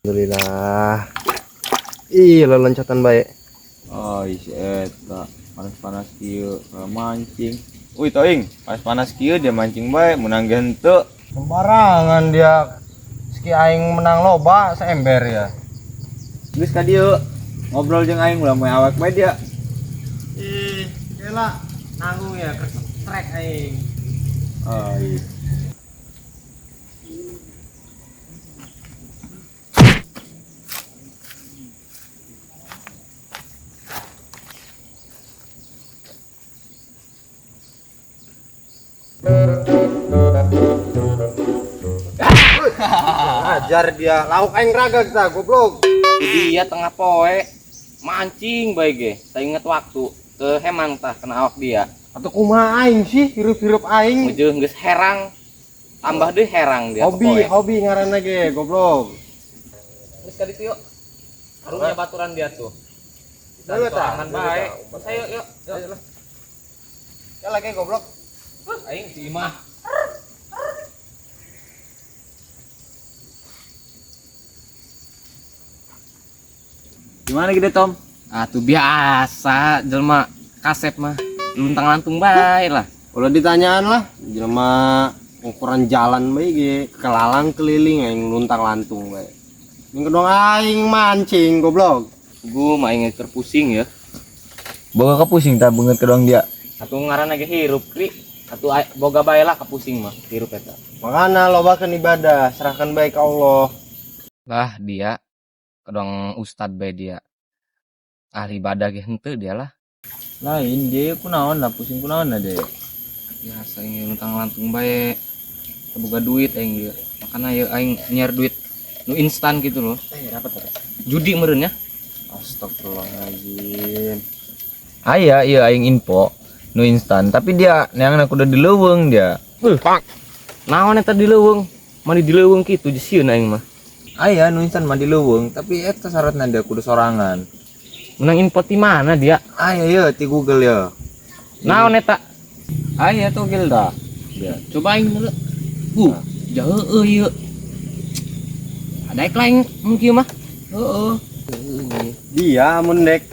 Alhamdulillah. Ih, loncatan bae. Oh, si eta panas-panas kieu mancing. Wih, toing, panas-panas kieu dia mancing bae, menang ge henteu. Sembarangan dia. Ski aing menang loba seember ya. Geus ka dieu ngobrol jeung aing ulah moe awak bae dia. Ih, gila nanggung ya trek aing. Oh, iya. Ajar dia lauk aing raga kita goblok. Dia tengah poe mancing bae ge. Tak inget waktu ke heman tah kena awak dia. Atau kumaha aing sih hirup-hirup aing. Meujeun geus herang. Tambah deui herang dia. Hobi, hobi ngaranna ge goblok. Geus ka ditu yuk. Karunya baturan dia tuh. Kita sorangan bae. Ayo yuk, yuk. Ya lagi goblok. Aing si Imah. Gimana gede Tom? Ah tuh biasa jelema kasep mah luntang lantung bae lah. Ulah ditanyaan lah, jelema ukuran jalan bae ge kelalang keliling aing luntang lantung bae. Ning kedong aing mancing goblok. Gua mah aing terpusing ya. Boga kepusing tah beungeut kedong dia. Atuh ngaranna ge hirup kri. Atuh boga bae lah kepusing mah hirup eta. Makana lobakeun ibadah, serahkan bae ka Allah. Lah dia kedong ustad bae dia. Ahli ibadah ge henteu dia lah. Lain dia kunaon lah pusing kunaon lah dia. Biasa aing luntang lantung bae. Teu boga duit aing ieu. Makana ieu aing nyiar duit nu instan gitu loh. Dapat dapat. Judi meureun nya. Astagfirullahalazim. Aya ieu aing info nu instan tapi dia neangan kudu di leuweung dia. Naon eta di leuweung? Mani di leuweung kitu sieun aing mah. Aya nu instan mah di leuweung tapi eta syaratna dia kudu sorangan. Menang info di mana dia? Aya ye di Google ya. Naon eta? Aya togel dah. Ya, coba aing heula. Jauh ieu. Ada lain mungkin mah. Heeh. Dia mun dek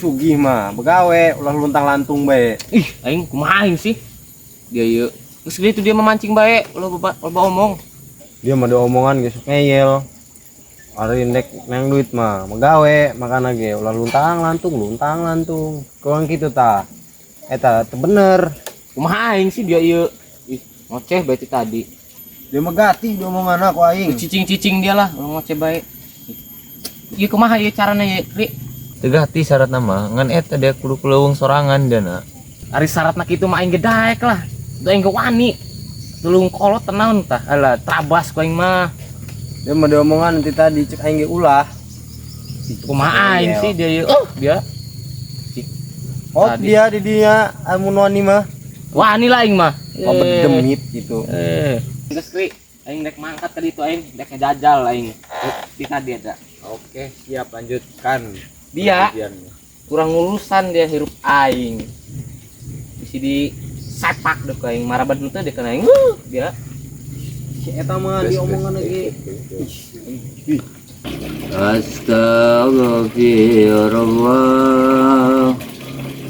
sugih mah begawe ulah luntang lantung bae. Ih, aing kumaha aing sih? Dia ieu. Geus gitu dia memancing bae, ulah loba omong. Dia mah ada omongan geus ngeyel. Ari nek nang duit mah megawe makana ge ulah luntang lantung. Kurang kitu tah. Eta teu bener. Kumaha aing sih dia ieu? Ih, ngoceh bae ti tadi. Dia mah gati diomongan aku aing. Cicing-cicing dia lah, ngoceh bae. Ieu kumaha ieu carana ieu, Kri? Teu gati syaratna mah, ngan eta dia kudu kuleuweung sorangan dia na. Ari syaratna kitu mah aing ge daek lah. Teu aing ge wani. Tulung kolot tenaon tah. Alah, trabas ku aing mah. Dia mah diomongan nanti tadi cek aing ge ulah. Kumaha aing sih dia ieu? Oh, dia. Oh, dia di dia amun wani mah. Wani lah aing mah. Oh, berdemit gitu. Geus Kri, aing rek mangkat ka ditu aing rek ngejajal aing. Di tadi ada. Oke, siap lanjutkan. Dia kurang urusan dia hirup aing. Bisi di sepak deh aing marabad teh deh kana aing. Dia si eta mah diomongan lagi. Astagfirullah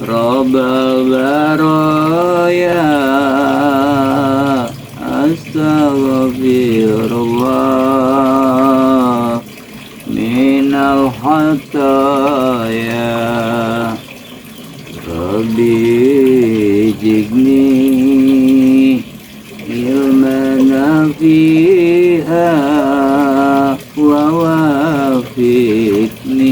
Rabbal baraya. Astagfirullah minal hataya. Rabbi jigni ilman fiha wa wafiqni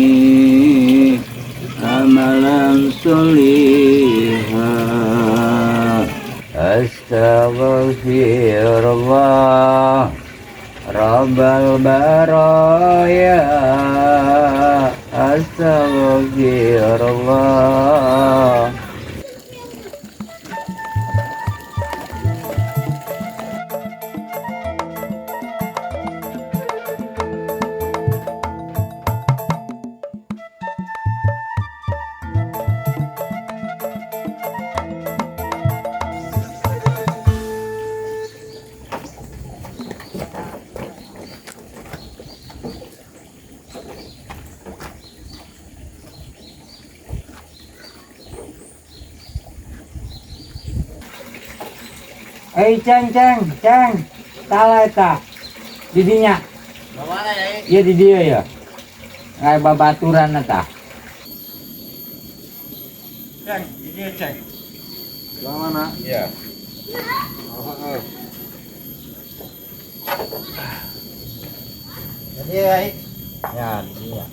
amalan soliha. Astaghfirullah Rabbal baraya. Astaghfirullah. Eh ceng ceng ceng, salah eta. Didinya. Mana ya? Iya di dia ya. Kayak babaturan eta. Ceng, di dia ceng. Belah mana? Iya. Oh, oh. Jadi ya, ya di dia.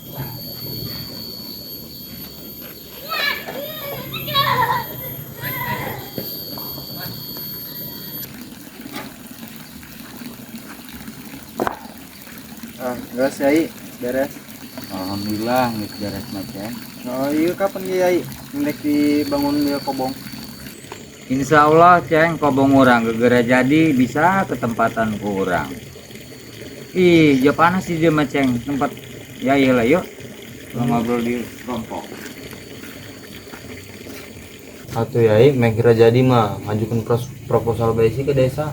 Ah, geus yai, beres. Alhamdulillah geus beres mah ceng. Oh, iya kapan yai ndek dibangun ieu kobong? Insya Allah ceng kobong urang gegera jadi bisa ketempatan ku urang. Ih, ja panas sih dia mah ceng tempat ya iyalah yuk. Kalau ngobrol di kelompok. Atuh yai, meh kira jadi mah ngajukan proposal bae sih ke desa.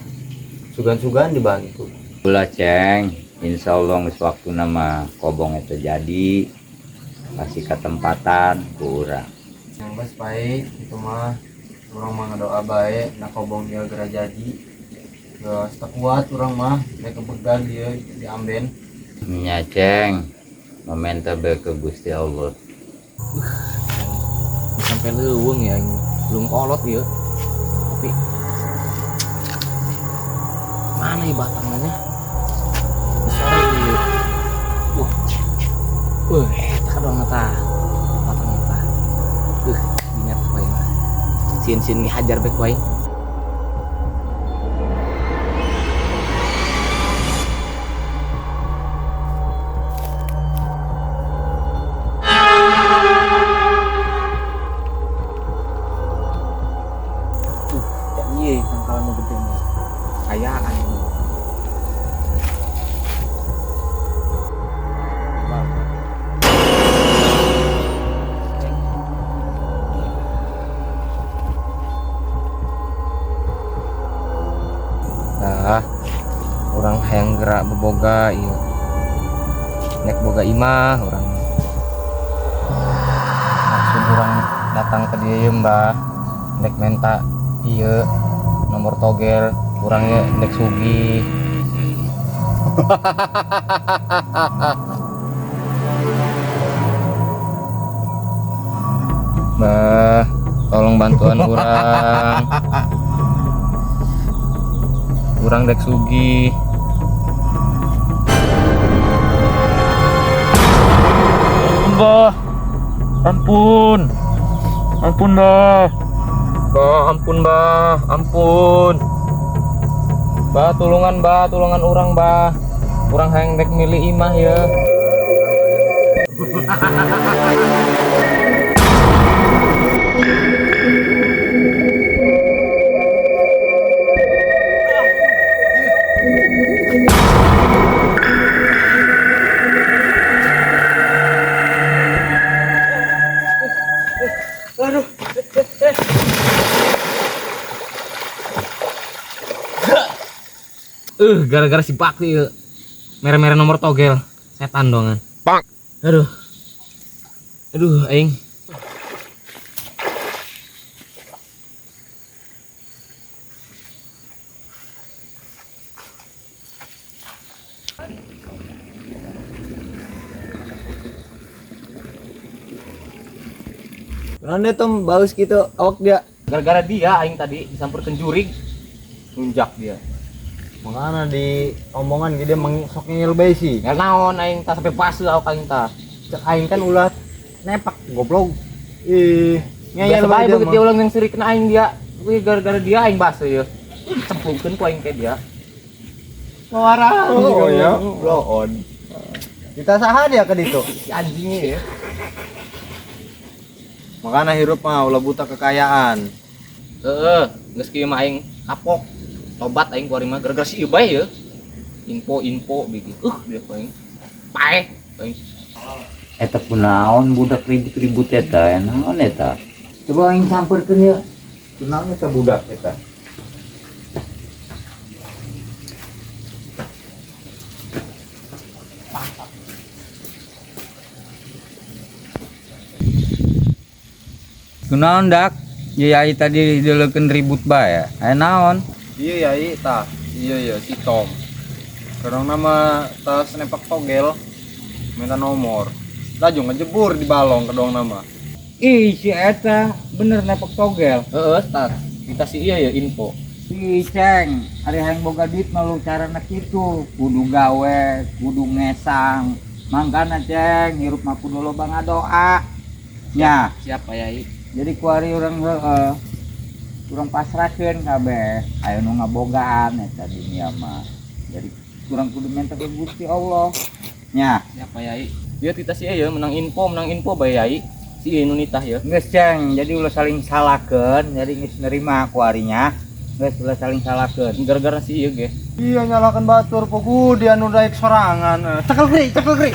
Sugan-sugan dibantu. Ulah ceng, insya Allah geus waktuna mah kobong eta jadi pasti ketempatan ku urang. Yang geus bae itu mah urang mah ngadoa bae na kobong dia geura jadi. Geus teu kuat urang mah nek kebegal dia di amben. Nya ceng, momenta bae ke Gusti Allah. Sampai leuweung ya ini. Belum kolot ya. Tapi mana ya batangnya? Sore ieu. Wah. Wah, eta doang eta. Batang eta. Dinya teh bae mah. Sieun-sieun ge hajar bae ku aing. Iya, pangkalan nu gede mah. Kayaan. Nah, urang hayang gerak beboga ieu. Nek boga imah urang. Maksud urang datang ke dieu Mbah, nek menta ieu nomor togel urangnya nek sugih. Mbah, tolong bantuan urang. Urang dek sugih. Mbah, ampun. Ampun, Mbah. Mbah, ampun, Mbah, ampun. Mbah, tulungan, Mbah, tulungan urang, Mbah. Urang hayang dek milih imah ya. Gara-gara si Bakti ya. Merah-merah nomor togel, setan dongan. Pak. Aduh. Aduh, aing. Rande tom baus gitu awak dia. Gara-gara dia aing tadi disamperkeun jurig. Nunjak dia. Makana di omongan gitu dia sok ngeyel bae sih. Nggak naon aing tah sampai baseuh awak aing tah. Cek aing kan ulah nepak goblok. Ih, ngeyel Biasa bae bae dia begitu mah. dia ulang yang seri kena aing dia. Wih, gara-gara dia aing baseuh ya. Cemplungkeun ku aing ke dia. Wawarah. Oh, ya. Bloon. Kita saha dia ke ditu. Si anjingnya ya. Makana hirup mah ulah buta kekayaan. Heeh, geus kieu mah aing kapok. Tobat aing kuari mah gara-gara si ieu bae ya. Info-info begitu. Dia ku aing. Paeh aing. Eta kunaon budak ribut-ribut eta, ya naon eta? Coba aing sampeurkeun ya. Kunaon eta budak eta? Kunaon dak? Yai tadi dileukeun ribut bae. Aya naon? Iya yai tah, iya iya si Tom. Kadang nama tas nepak togel minta nomor. Laju ngejebur di balong kedong nama. Ih, si eta bener nepak togel. Heeh, Ustaz. Kita si iya ya info. Si Ceng, ari hayang boga duit mah lu carana kitu, kudu gawe, kudu ngesang. Mangkana Ceng, hirup mah kudu loba ngadoa. Nya, Siap Pak Yai. jadi kuari urang heeh. Urang pasrahkeun kabeh, aya nu ngabogaan eta dunia mah. Jadi kurang kudu minta ke Gusti Allah. Nya, Siap Pak Yai. Iya kita si iya menang info Pak Yai. Si iya nu nitah ya. geus Ceng, jadi ulah saling salahkeun, jadi geus nerima kuarinya. Geus ulah saling salahkeun. Gara-gara si iya ge. Iya nyalakan batur pogu dia nu daek sorangan. Cekel gri, cekel gri.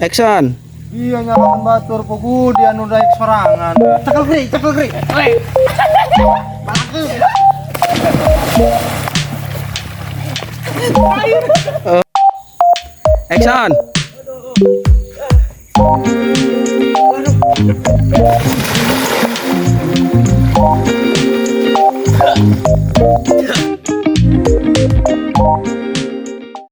Action. Iya nyalakan batur pogu dia nu daek sorangan. Cekel gri, cekel gri. Action. Aduh.